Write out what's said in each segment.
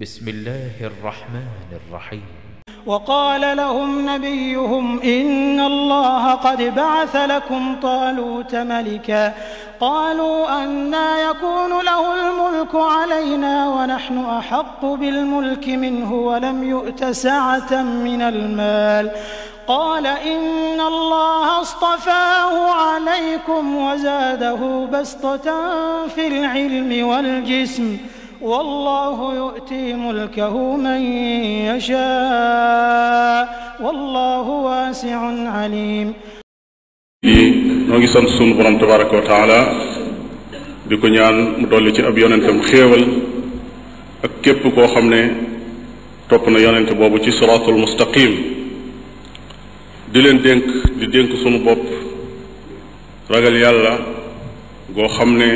بسم الله الرحمن الرحيم وقال لهم نبيهم إن الله قد بعث لكم طالوت ملكا قالوا أنى يكون له الملك علينا ونحن أحق بالملك منه ولم يؤت سعة من المال قال إن الله اصطفاه عليكم وزاده بسطة في العلم والجسم والله يؤتي ملكه من يشاء والله واسع عليم. noo ngi sant sunu borom tabaraka wa taala di ko ñaan mu dolli ci ab yonentam xéewal ak képp koo xam ne topp na yonente boobu ci siraatul mustaqim di leen dénk sunu bopp ragal yàlla goo xam ne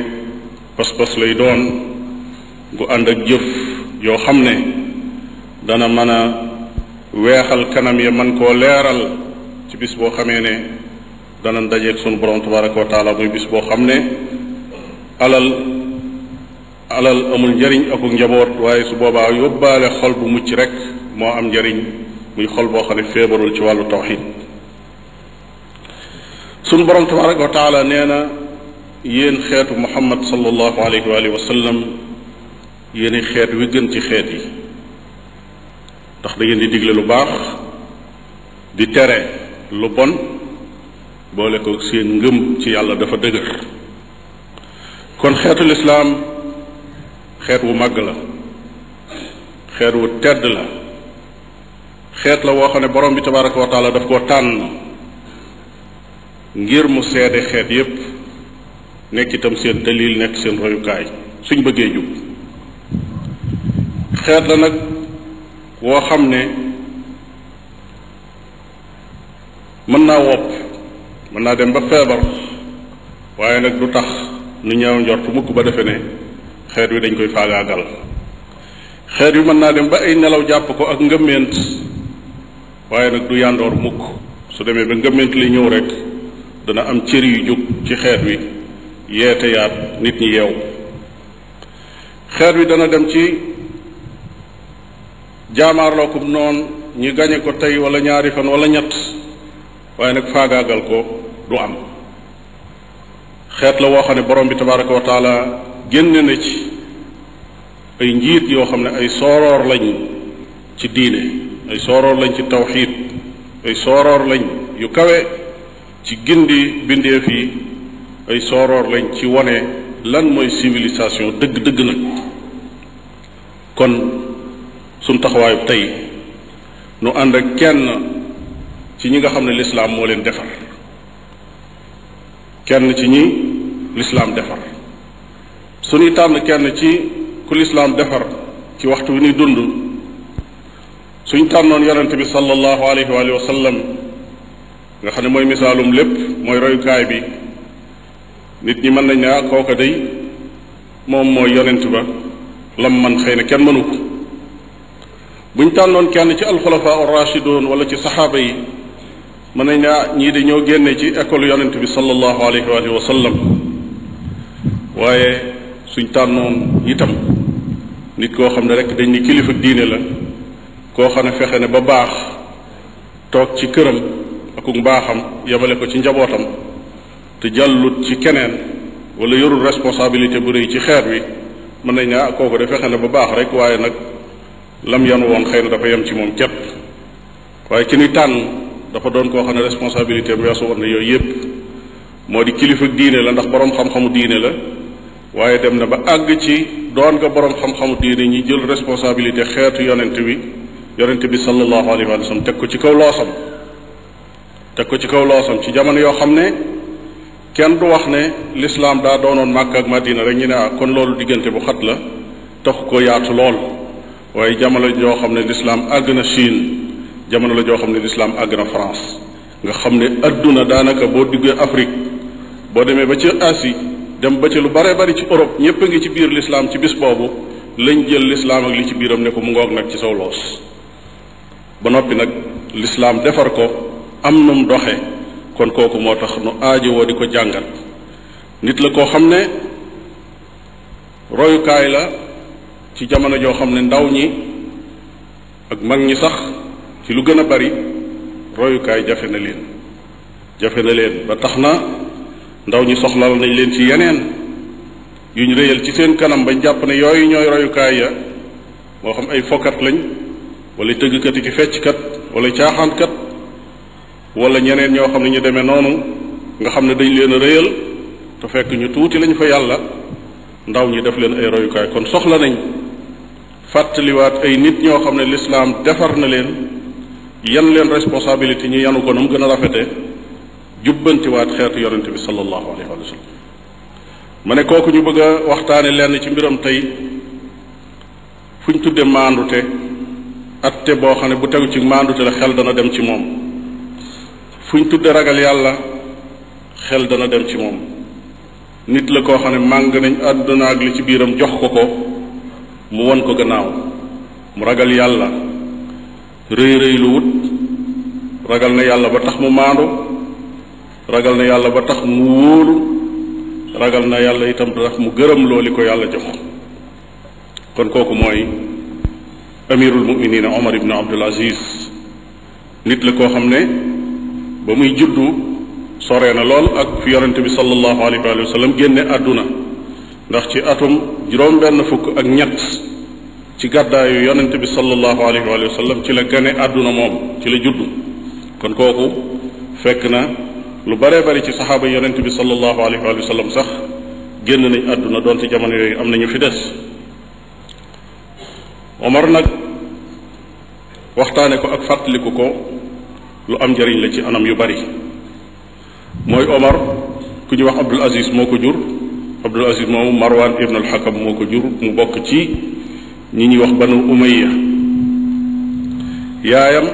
pas-pas lay doon gu ànd ak jëf yoo xam ne dana mën a weexal kanam ya man koo leeral ci bis boo xamee ne dana dajeeg sunu borom tabaraka wa taala muy bis boo xam ne alal amul njariñ ak njaboot waaye su boobaa yóbbaale xol bu mucc rek moo am njariñ muy xol boo xam ne feebarul ci wàllu tawxid sunu borom tabaraka wa taala nee na yéen xeetu muhammad sallallahu alayhi wa alihi wa sallam yéeni xeet wi gën ci xeet yi ndax da ngeen di digle lu baax di tere lu bon boole ko seen ngëm ci yàlla dafa dëgër kon xeetu lislaam xeet wu màgg la xeet wu tedd la xeet la woo xam ne borom bi tabaraka wa taala daf koo tànn ngir mu seede xeet yépp nekk itam seen dalil nekk seen royukaay suñ bëggee jub xeet la nag woo xam ne mën naa wopp mën naa dem ba feebar waaye nag du tax nu ñaaw njort mukk ba defe ne xeet wi dañ koy faagaagal xeet wi mën naa dem ba ay nelaw jàpp ko ak ngëmment waaye nag du yàndoor mukk su demee ba ngëmment li ñëw rek dana am cër yu jóg ci xeet wi yeete yaat nit ñi yeew xeet wi dana dem ci jaamaarloo ko noonu ñi gañe ko tey wala ñaari fan wala ñett waaye nag faagaagal ko du am xeet la woo xam ne borom bi tabaraka wa taala génne na ci ay njiit yoo xam ne ay sooroor lañ ci diine ay sooroor lañ ci tawxiid ay sooroor lañ yu kawe ci gindi bindeef yi ay sooroor lañ ci wone lan mooy civilisation dëgg-dëgg nag kon suñ taxawaayu tey nu ànd ak kenn ci ñi nga xam ne lislaam moo leen defar kenn ci ñi lislaam defar suñuy tànn kenn ci ku lislaam defar ci waxtu wi ñuy dund suñ tànnoon yonente bi sallallahu alayhi wa sallam nga xam ne mooy misaalum lépp mooy royukaay bi nit ñi mën nañ ne ak kooka day moom mooy yonent ba lam man xëy na kenn mënu ko buñ tànnoon kenn ci alxulafa ar-rashidun wala ci saxaaba yi mën nañ ne ñii di ñoo génne ci école yonent bi sallallahu alayhi wa sallam waaye suñ tànnoon itam nit koo xam ne rek dañ ni kilifa diine la koo xam ne fexe ne ba baax toog ci këram akuk mbaaxam yemale ko ci njabootam te jàllut ci keneen wala yorul responsabilité bu rëy ci xeet wi mën nañ ne kooku de fexe ne ba baax rek waaye nag lam yan woon xëy na dafa yem ci moom képp waaye ci ni tànn dafa doon koo xam ne responsabilité am weesu woon na yooyu yépp moo di kilifa diine la ndax boroom xam-xamu diine la waaye dem na ba àgg ci doon nga boroom xam-xamu diine ñi jël responsabilité xeetu yonent bi sallallahu alayhi wa sallam teg ko ci kaw loosam ci jamono yoo xam ne kenn du wax ne lislaam daa doonoon Màkka ak Madina rek ñu ne kon loolu diggante bu xat la taxu ko yaatu lool waaye jamono joo xam ne lislaam àgg na Chine jamono la joo xam ne lislaam àgg na France nga xam ne adduna daanaka boo diggee Afrique boo demee ba ci Asie dem ba ci lu bare bari ci Europe ñépp a ngi ci biir lislaam ci bis boobu lañ jël lislaam ak li ci biiram ne ko mu ngoog nag ci saw loos ba noppi nag lislaam defar ko am num doxe kon kooku moo tax nu aajowoo di ko jàngat nit la koo xam ne royukaay la ci jamono joo xam ne ndaw ñi ak mag ñi sax ci lu gën a bari royukaay jafe na leen ba tax na ndaw ñi soxlal nañ leen ci yeneen yuñ réyal ci seen kanam bañ jàpp ne yooyu ñooy royukaay ya moo xam ay fokat lañ wala tëggkat yi ki fecckat wala caaxaankat wala ñeneen ñoo xam ne ñu demee noonu nga xam ne dañ leen a réyal te fekk ñu tuuti lañ fa yàlla ndaw ñi def leen ay royukaay kon soxla nañ fàttaliwaat ay nit ñoo xam ne lislaam defar na leen yan leen responsabilité ñu yanu ko na mu gën a rafete jubbantiwaat xeetu yonente bi sallallahu alayhi wa sallam ma ne kooku ñu bëgg a waxtaane lenn ci mbiram tey fu ñu tudde maandute atte boo xam ne bu tegu ci maandute la xel dana dem ci moom fu ñu tudde ragal yàlla xel dana dem ci moom nit la koo xam ne màng nañ àdduna ak li ci biiram jox ko mu won ko gannaaw mu ragal yàlla rëy lu wut ragal na yàlla ba tax mu maandu ragal na yàlla ba tax mu wóolu ragal na yàlla itam tax mu gërëm loo li ko yàlla jox kon kooku mooy amirul muminina Omar ibn Abdul Aziz nit la koo xam ne ba muy juddu sore na lool ak fi yonente bi sallallahu alayhi wa sallam génne àdduna ndax ci atum juróom-benn fukk ak ñett ci gàddaayu yonente bi sallallahu alayhi wa sallam ci la gane àdduna moom ci la juddu kon kooku fekk na lu baree bari ci saxaaba yonente bi sallallahu alayhi wa sallam sax génn nañ àdduna doonte jamono yooyu am nañu fi des Omar nag waxtaane ko ak fàttaliku ko lu am njariñ la ci anam yu bari mooy Omar ku ñu wax Abdul Aziz moo ko jur Abdul Aziz moomu Marwan ibn al-Hakam moo ko jur mu bokk ci ñi ñuy wax Banu Umayya yaayam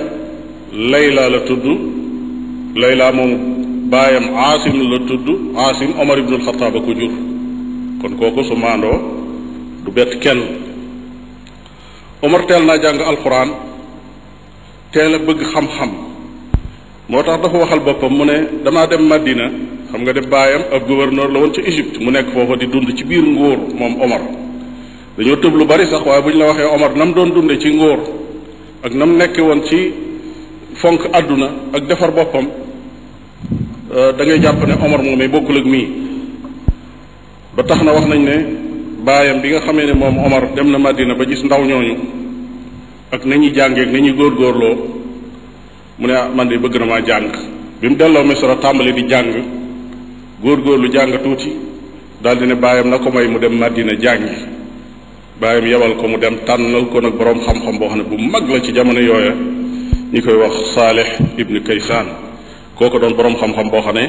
Layla la tudd Layla moomu baayam Aasim la tudd Aasim Omar ibn al-Khattab a ko jur kon kooku su maandoo du bett kenn Omar teel naa jàng alxuraan teel a bëgg xam-xam moo tax dafa waxal boppam mu ne damaa dem Madina xam nga de baayam ab gouverneur la woon ci Égypte mu nekk foofa di dund ci biir ngóor moom Omar dañoo tëb lu bari sax waaye bu ñu la waxee Omar nam doon dunde ci ngóor ak nam nekke woon ci fonk àdduna ak defar boppam da ngay jàpp ne Omar moomee bokkul ak mii ba tax na wax nañ ne baayam bi nga xamee ne moom Omar dem na Madina ba gis ndaw ñooñu ak nañuy jàngee ak nañuy góorgóorloo mu ne man de bëgg na maa jàng bi mu delloo Misra tàmbali di jàng góorgóorlu jàng tuuti daal di ne baayam na ko may mu dem Madina jàngi baayam yebal ko mu dem tànnal ko nag boroom xam-xam boo xam ne bu mag la ci jamono yooya ñi koy wax Saalih ibn Kaysaan kooko doon boroom xam-xam boo xam ne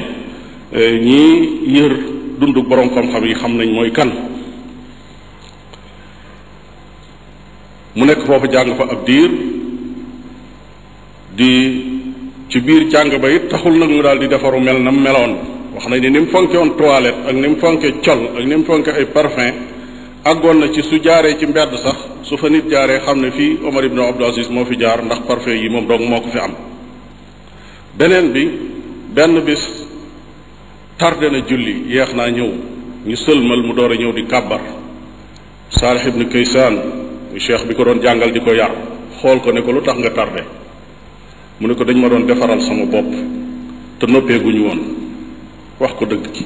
ñii yër dundu boroom xam-xam yi xam nañ mooy kan mu nekk foofu jàng fa ab diir di ci biir jàng ba it taxul nag mu daal di defaru mel na mu meloon wax nañ ni mu fonke woon toilette ak ni mu fonke col ak ni mu fonke ay parfum àggoon na ci su jaaree ci mbedd sax su fa nit jaaree xam ne fii Omar ibn Abdul Aziz moo fi jaar ndax parfum yi moom dong moo ko fi am beneen bi benn bis tardé na julli yeex naa ñëw ñu sëlmal mu door a ñëw di kàbbar Saalih ibn Kaysaan mu cheikh bi ko doon jàngal di ko yar xool ko ne ko lu tax nga tardé mu ne ko dañ ma doon defaral sama bopp te noppeeguñu woon wax ko dëgg gi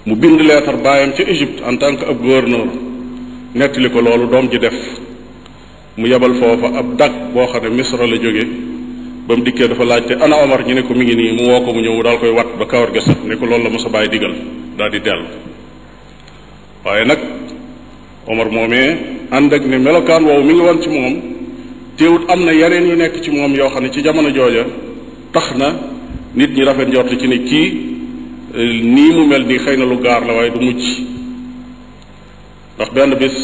mu bind leetar baayam ci Égypte en tant que ab gouverneur nettali ko loolu doom ji def mu yebal foofa ab dag boo xam ne Misra la jóge ba mu dikkee dafa laajte ana Omar ñu ne ko mi ngi nii mu woo ko mu ñëw mu daal koy wat ba kawar ga sax ne ko loolu la ma sa bàyyi digal daal di dellu waaye nag Omar moomee ànd ak ne melokaan woowu mi ngi woon ci moom teewut am na yeneen yu nekk ci moom yoo xam ne ci jamono jooja tax na nit ñi rafet njort ci ne kii nii mu mel nii xëy na lu gaar la waaye du mucc ndax benn bis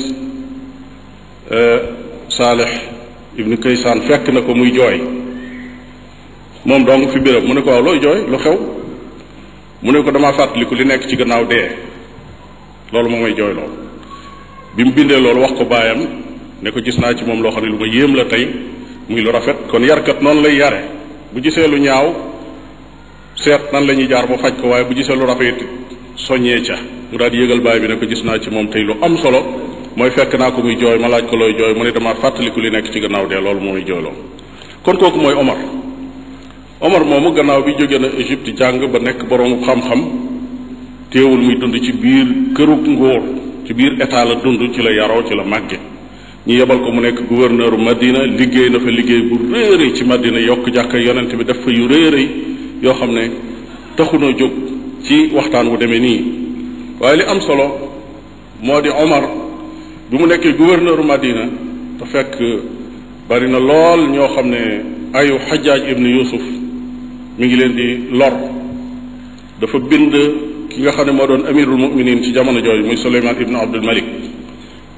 Saalih ibn Kaysaan fekk na ko muy jooy moom dong fi biram mu ne ko waaw looy jooy lu xew mu ne ko damaa fàttaliku li nekk ci gannaaw dee loolu moo may jooy loolu bi mu bindee loolu wax ko baayam ne ko gis naa ci moom loo xam ne lu ma yéem la tey muy lu rafet kon yarkat noonu lay yare bu gisee lu ñaaw seet nan la ñuy jaar ba faj ko waaye bu gisee lu rafet soññee ca mu daal di yëgal baay bi ne ko gis naa ci moom tey lu am solo mooy fekk naa ko muy jooy ma laaj ko looy jooy mu ne dama fàttaliku li nekk ci gannaaw dee loolu moo muy jooyloo kon kooku mooy Omar moomu gannaaw bi jóge na Égypte jàng ba nekk boroomu xam-xam teewul muy dund ci biir kërug nguur ci biir état la dund ci la yaroo ci la màgge ñu yebal ko mu nekk gouverneur Madina liggéey na fa liggéey bu réeréy ci Madina yokk jàkka yonent bi def fa yu réeréy yoo xam ne taxunoo jóg ci waxtaan wu demee nii waaye li am solo moo di Omar bi mu nekkee gouverneur Madina te fekk bari na lool ñoo xam ne ayu Xajaaj ibnu Yusuf mi ngi leen di lor dafa bind ki nga xam ne moo doon amirul muminin ci jamono jooju muy Suleymaan ibnu Abdul Malik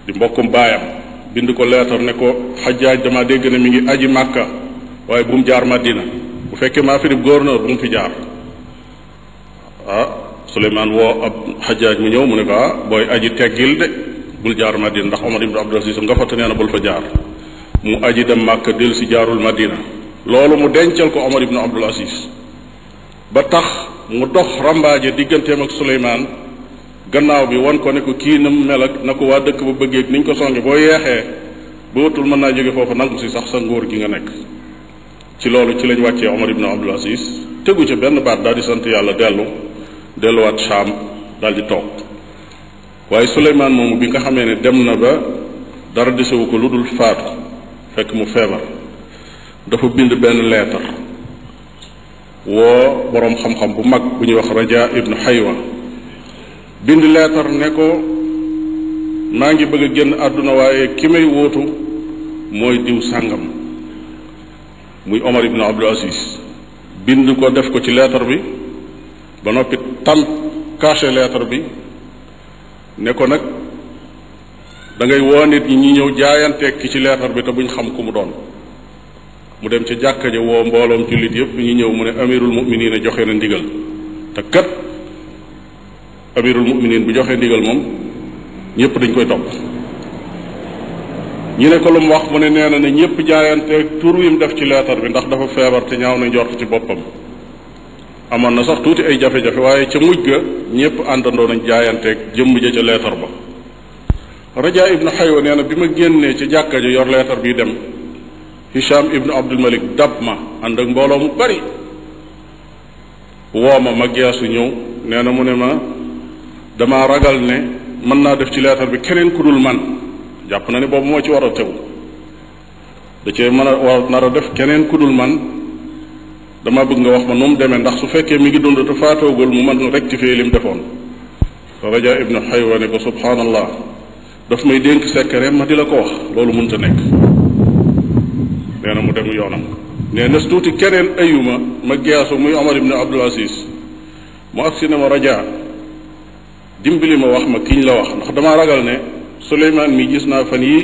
di mbokkum baayam bind ko leetar ne ko Xajaaj dama dégg ne mi ngi aji Màkka waaye bu mu jaar Madina bu fekkee maa fi di gouverneur bu mu fi jaar Suleymaan woo ab Xajaaj mu ñëw mu ne ko booy aji teggil de bul jaar Madina ndax Omar ibnu Abdul Aziz nga fa te nee na bul fa jaar mu aji dem Màkka dellu si jaarul Madina loolu mu dencal ko Omar ibnu Abdul Aziz ba tax mu dox rambaaje digganteem ak Suleymaan gannaaw bi wan ko ne ko kii na mu mel ak na ko waa dëkk ba bëggee niñ ko songe boo yeexee ba wutul mën naa jóge foofu nangu si sax sa nguur gi nga nekk ci loolu ci lañ wàccee Omar ibnu Abdul Aziz tegu ca benn baat daal di sant yàlla delluwaat Shaam daal di toog waaye Suleymaan moomu bi nga xamee ne dem na ba dara desewu ko lu dul faatu fekk mu feebar dafa bind benn leetar woo boroom xam-xam bu mag bu ñuy wax Rajaa ibnu Xaywa bind leetar ne ko maa ngi bëgg a génn àdduna waaye ki may wóotu mooy diw sàngam muy Omar ibnu Abdul Aziz bind ko def ko ci leetar bi ba noppi caché leetar bi ne ko nag da ngay woo nit ñi ñi ñëw jaayanteeg ki ci leetar bi te buñ xam ku mu doon mu dem ca jàkka ja woo mbooloom jullit yépp ñu ñëw mu ne amirul mu'minin joxe na ndigal te kat amirul mu'minin bu joxee ndigal moom ñëpp dañ koy topp ñu ne ko lu mu wax mu ne nee na ne ñëpp jaayanteeg tur wi mu def ci leetar bi ndax dafa feebar te ñaaw na njort ci boppam amoon na sax tuuti ay jafe-jafe waaye ca mujj ga ñëpp àndandoo nañ jaayanteeg jëmm ja ca leetar ba Rajaa ibnu Xaywa nee na bi ma génnee ca jàkka ja yor leetar bi dem Hisham ibnu Abdul Malik dab ma ànd ak mbooloo mu bari woo ma geesu ñëw nee na mu ne ma dama ragal ne mën naa def ci leetar bi keneen ku dul man jàpp na ne boobu moo ci war a tegu da cee mën a war nar a def keneen ku dul man dama bëgg nga wax ma nu mu demee ndax su fekkee mi ngi dund te faatoogul mu mën rectifier li mu defoon Rajaa ibnu Xaywa ne ko subhaanallah daf may dénk secret ma di la ko wax loolu mënta nekk nee na mu dem yoonam nee na tuuti keneen ayuma ma geesu muy Omar ibnu Abdul Aziz mu agsi ne ma Rajaa dimbali ma wax ma kiñ la wax ndax damaa ragal ne Suleymaan mi gis naa fan yi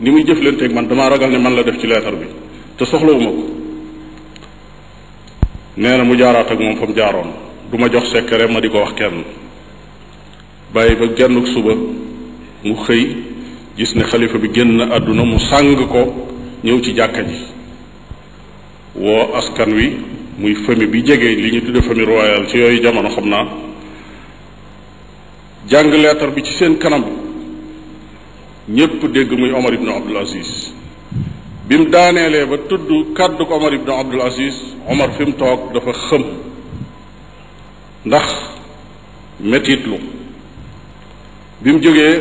ni muy jëflanteeg man damaa ragal ne man la def ci leetar bi te soxlawuma ko nee na mu jaaraat ak moom fa mu jaaroon du ma jox secret ma di ko wax kenn bàyyi ba gennuk suba mu xëy gis ne xalifa bi génn na àdduna mu sàng ko ñëw ci jàkka ji woo askan wi muy famille bi jege li ñu tudde famille royale ci yooyu jamono xam naa jàng leetar bi ci seen kanam ñépp dégg muy Omar ibnu Abdul Aziz bi mu daaneelee ba tudd kàddu ko Omar ibnu Abdul Aziz Omar fi mu toog dafa xëm ndax metitlu bi mu jógee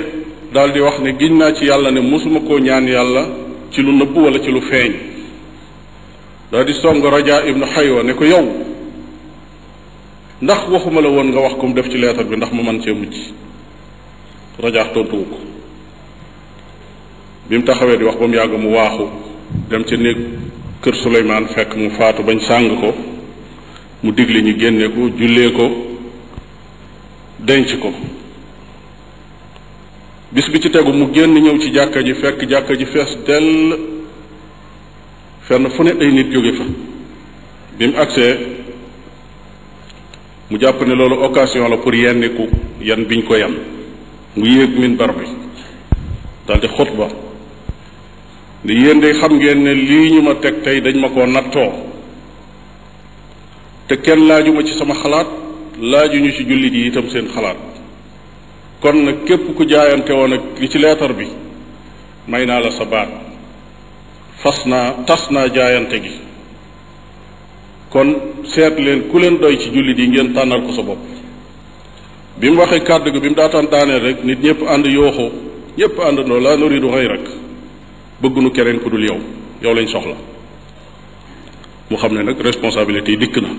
daal di wax ne giñ naa ci yàlla ne mosuma koo ñaan yàlla ci lu nëbb wala ci lu feeñ daal di song Rajaa ibnu Xaywa ne ko yow ndax waxuma la woon nga wax ko mu def ci leetar bi ndax mu mën cee mujj Rajaa tontuwu ko bi mu taxawee di wax ba mu yàgg mu waaxu dem ca néeg kër Suleymaan fekk mu faatu bañ sàng ko mu digle ñu génne ko jullee ko denc ko bis bi ci tegu mu génn ñëw ci jàkka ji fekk jàkka ji fees dell fenn fu ne ay nit jóge fa bi mu agsee mu jàpp ne loolu occasion la pour yenniku yan biñ ko yan mu yéeg minbar bi daldi xutba ne yéen de xam ngeen ne lii ñu ma teg tey dañ ma koo nattoo te kenn laajuma ci sama xalaat laajuñu ci jullit yi itam seen xalaat kon nag képp ku jaayante woon ak li ci leetar bi may naa la sa baat tas naa jaayante gi. kon seet leen ku leen doy ci jullit yi ngeen tànnal ko sa bopp. bi mu waxee kàddu gi bi mu daataan daaneel rek nit ñëpp ànd yooxu ñëpp àndandoo laa nuridu xayrak bëggunu keneen ku dul yow lañ soxla. mu xam ne nag responsabilité yi dikk na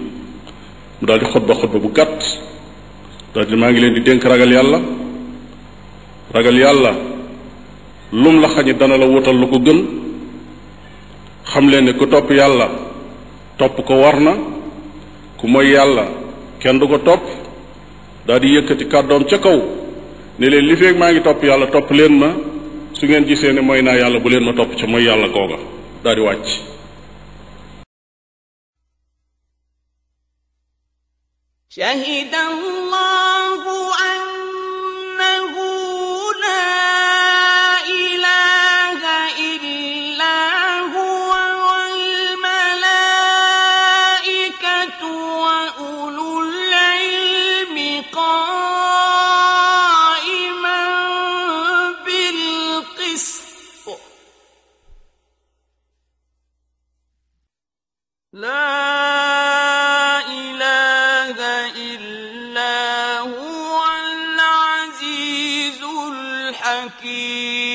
mu daal di xutba bu gàtt daal di maa ngi leen di dénk ragal yàlla lum la xañi dana la wutal lu ko gën. xam leen ne ku topp yàlla topp ko war na ku mooy yàlla kenn du ko topp. daal di yëkkati kàddoom ca kaw ne leen li feeg maa ngi topp yàlla topp leen ma su ngeen gisee ne mooy naa yàlla bu leen ma topp ca mooy yàlla googa daal di wàcc. shahida Allahu annahu la ilaha illa huwa wal malaikatu wa ulul ilmi qa'iman bil qist la إلا هو العزيز الحكيم